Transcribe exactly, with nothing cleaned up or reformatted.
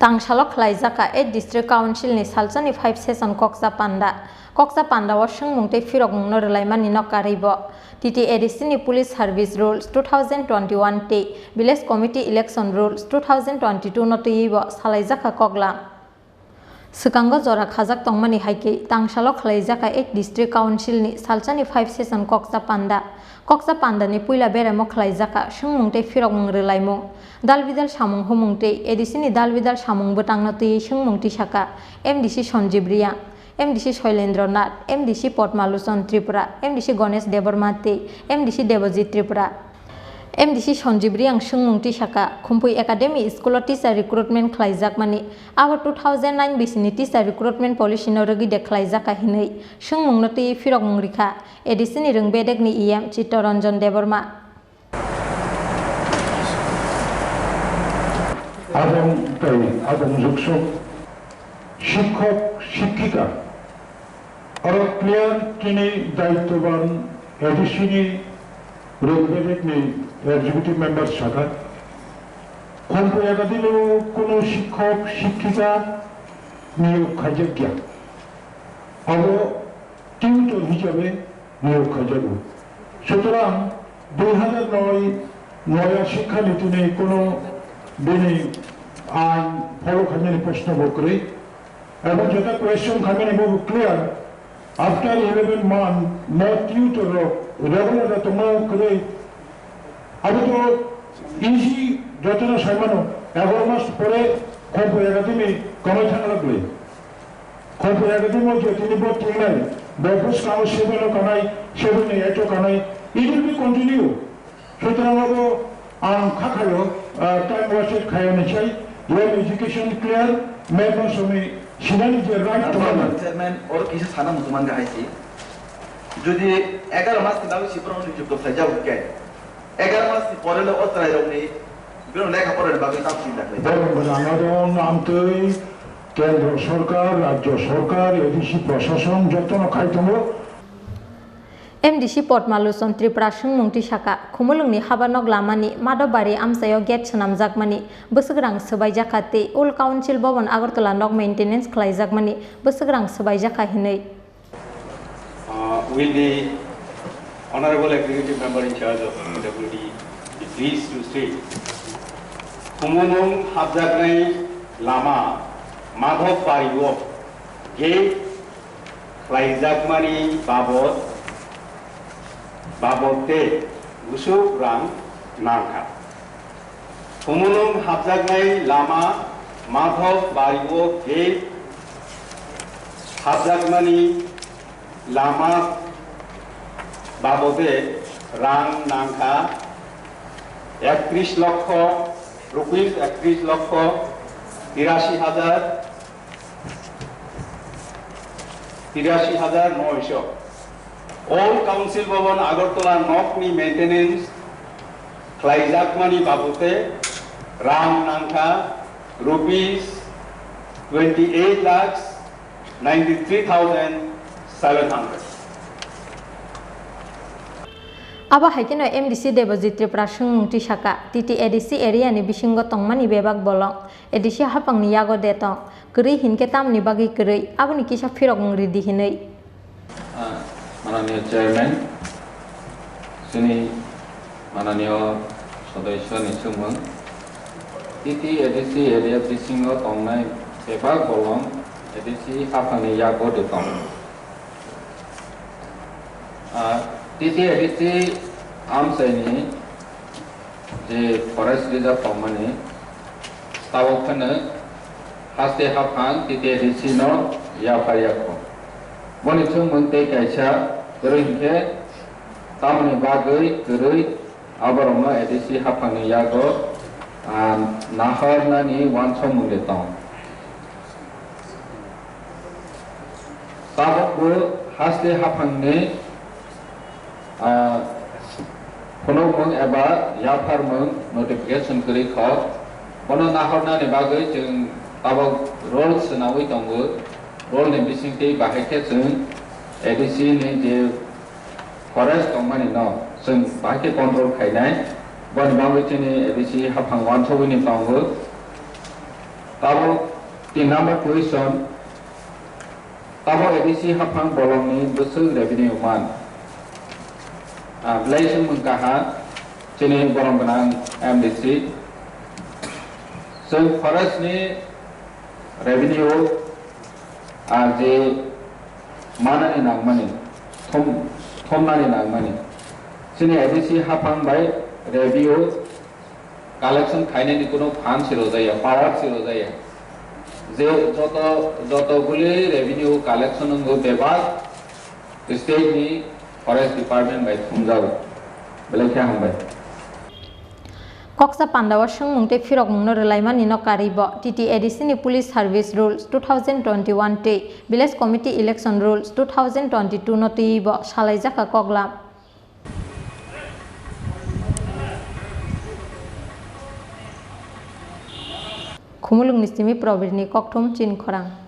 Tangsalo khwlaijakha eight District Council ni salsani five session kokcha panda. Kokcha panda o swngmung tei phirokmung no rwlaimani no karwi bo T T A D C ni Police Service Rules two thousand twenty-one tei Village Committee Election Rules two thousand twenty-two no twiwi bo salaijakha koklam. Swkango jora khajak tongmani hai khe tangsalo khwlaijakha eight District Council ni salsani five session kokcha panda. Kokcha panda ni puila beremo khwlaijakha swngmung tei phirokmung rwlaimung, dalbidal samung humung tei A D C ni dalbidal samung bwtang no twiwi swngmung tisakha M D C Sanjib Reang, M D C Shoilendra Nath, M D C Padma Lochon Tripura, M D C Ganesh Debbarma tei M D C Debojit Tripura. M D C Sanjib Reang swngmung tisakha, Khumpui Academy School o teacher recruitment khwlaijakmani, abo two thousand nine bisini teacher recruitment policy no rwgwi de khwlaijakha hinwi swngmung no twiwi phirokmung rikha A D C ni rwng bedek ni E M Chittaranjan Debbarma. Abong tei abong juksok, shikhok, shikhika, oro clear chini daityoban A D C ni rwng bedek ni executive member sakha. Khumpui Academy o kuno shikhok, shikhika niyok khaijak ya. Abo tutor hisabe niyok khaijago. Sutorang dui hazar noi noya shikha niti ni kono bini ain follow khaimani proshno bo kwrwi. Ebong jeta question khaimani bo clear. After eleven month no tutor rok regular da tongma kwrwi. Abo to easy, jotono saimano, egaroh mas pore Khumpui Academy kamai thangna glai. Khumpui Academy je tini bo tingnai, bo bwskango seven o kanai, seven ni eight o kanai, it will be continue. Sutrang abo ang kha khayo, ah, time wasted khayo ni sai, well education clear, member somi sinani je right to Chairman, oro kisa sana mutuman ga haisi. Jodi egaroh mas ni bagwi si borok ni jukto khlai jago khe, egaroh mas ni pore le o chwrai rok ni bino lekha pora ni bagwi tamo chinta khlai. Borok bwrang aro namtwi kendro sorkar, rajyo sorkar, A D C prosason jotono khai tongo. M D C Padma Lochon Tripura swngmung tisakha, Khumulwngni Habanok lamani Madhobari amchaio gate swnamjakmani bwswk rang swbaijakha tei Old Council Bhawan Agartala nok maintenance khlaijakmani bwswk rang swbaijakha hinwi. Uh, will the Honorable Executive Member in charge of P W D be pleased to state, Khumulwng hapjaknai lama Madhobari o gate khlaijakmani babot, babote bwswk rang nangkha. Khumulwng hapjaknai lama Madhobari o gate hapjakmani lama babote rang nangkha ektrish lokho, rupees ektrish lokho tirashi hajar tirashi hajar noisho. Old Council Bhawan Agartala nokni maintenance khlaijakmani babote rang nangkha rupees twenty eight lakhs ninety three thousand seven hundred. Abo hai kheno M D C Debojit Tripura swngmung tisakha, T T A D C area ni bisingo tongmani bebak bolong A D C haphangni yago de tong, kwrwi hinkhe tamni bagwi kwrwi, aboni kisa phirokmung ridi hinwi. Ah, mananiya chairman, chini mananiya sodosyoni swngmung, T T A D C area bisingo tongnai bebak bolong A D C haphangni yago de tong. Ah, T T A D C amchaini je forest reserve tongmani, tabok phano haste haphang T T A D C no yaphar yakho. Boni thwngmung tei kaisa kwrwi hinkhe tamoni bagwi kwrwi aborokno A D C haphangni yago, ah, nahornani uansukmung de tong. Tabukbo haste haphangni, ah, phunukmung eba yapharmung notification kwrwi kho. Bono nahornani bagwi chwng tabuk role swnawi tongo. Role ni bisingtwi bahai khe chwng A D C ni je forest tongmani no chwng bahai khe control khainai. Boni bagwi chini A D C haphang uansugwi ni tongo. Tabuk tin number question, tabuk A D C haphang bolongni bwswk revenue man? Ah, belai chwng mung kaha, chini borom gwnang M D C. Chwng forest ni revenue, ah, je manani nangmani, thum-, thumnani nangmani. Chini A D C haphang bai revenue collection khainani kuno phan si rwjaya, power si rwjaya. Je joto, joto guli revenue collection wngo bebak state ni forest department bai thumjago. Belai khe hambai. Koksa pandao swngmung tei phirokmungno rwlaimanino karwibo T T A D C ni Police Service Rules two thousand twenty-one tei Village Committee Election Rules two thousand twenty-two no twiwibo salaijakha koklam. Khumulwngni simi Probirni kokthum chin khorang.